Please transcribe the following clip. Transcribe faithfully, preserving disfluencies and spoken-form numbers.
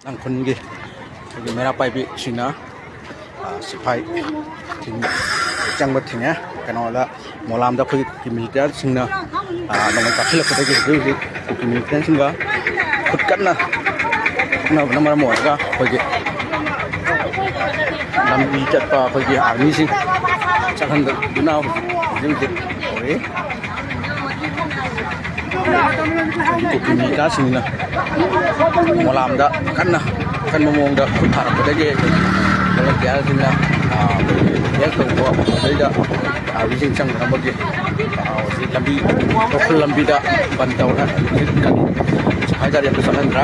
ꯇꯥꯡꯈꯨꯜꯒꯤ ꯑꯩꯈꯣꯏꯒꯤ ꯃꯩꯔꯥ ꯄꯥꯏꯕꯤꯁꯤꯡꯅ, ꯑ, ꯁꯤꯐꯥꯏ ꯊꯤꯡ-, ꯆꯪꯕ ꯊꯤꯡꯉꯦ꯫ ꯀꯩꯅꯣꯗ, ꯃꯣꯂꯥꯝꯗ ꯑꯩꯈꯣꯏꯒꯤ ꯀꯨꯀꯤ ꯃꯤꯂꯤꯇꯦꯟꯁꯤꯡꯅ, ꯑ, ꯅꯣꯡꯃꯩ ꯀꯥꯞꯁꯤꯜꯂꯛꯄꯗꯒꯤ ꯍꯧꯖꯤꯛ ꯍꯧꯖꯤꯛ ꯀꯨꯀꯤ ꯃꯤꯂꯤꯇꯦꯟꯁꯤꯡꯒ ꯈꯨꯠ ꯀꯟꯅ ꯐꯨꯅꯕꯅ ꯃꯔꯝ ꯑꯣꯏꯔꯒ ꯑꯩꯈꯣꯏꯒꯤ ꯂꯝꯕꯤ ꯆꯠꯄ ꯑꯩꯈꯣꯏꯒꯤ ꯑꯥꯔꯃꯤꯁꯤꯡ ꯆꯠꯍꯟꯗꯗꯨꯅ ꯍꯧꯖꯤꯛ ꯍꯧꯖꯤꯛ ꯇꯧꯔꯤ꯫ ꯀꯨꯀꯤ ꯃꯤꯂꯤꯇꯦꯟꯁꯤꯡꯅ ꯃꯣꯂꯥꯝꯗ ꯀꯟꯅ ꯑꯀꯟꯕ ꯃꯑꯣꯡꯗ ꯈꯨꯠ ꯊꯥꯔꯛꯄꯗꯒꯤ ꯑꯩꯈꯣꯏ ꯚꯣꯂꯨꯟꯇꯤꯌꯥꯔꯁꯤꯡꯅ, ꯑ, ꯍꯦꯜꯞ ꯇꯧꯕ ꯃꯈꯣꯏꯗ ꯑꯥꯔꯃꯤꯁꯤꯡ ꯆꯪꯗꯅꯕꯒꯤ, ꯑ, ꯍꯧꯖꯤꯛ ꯂꯝꯕꯤ, ꯎꯈ꯭ꯔꯨꯜ ꯂꯝꯕꯤꯗ ꯕꯟ ꯇꯧꯔꯦ꯫ ꯍꯧꯖꯤꯛ ꯒꯥꯔꯤ, ꯁꯤꯐꯥꯏ ꯒꯥꯔꯤ ꯑꯝꯇ ꯆꯠꯍꯟꯗ꯭ꯔꯦ꯫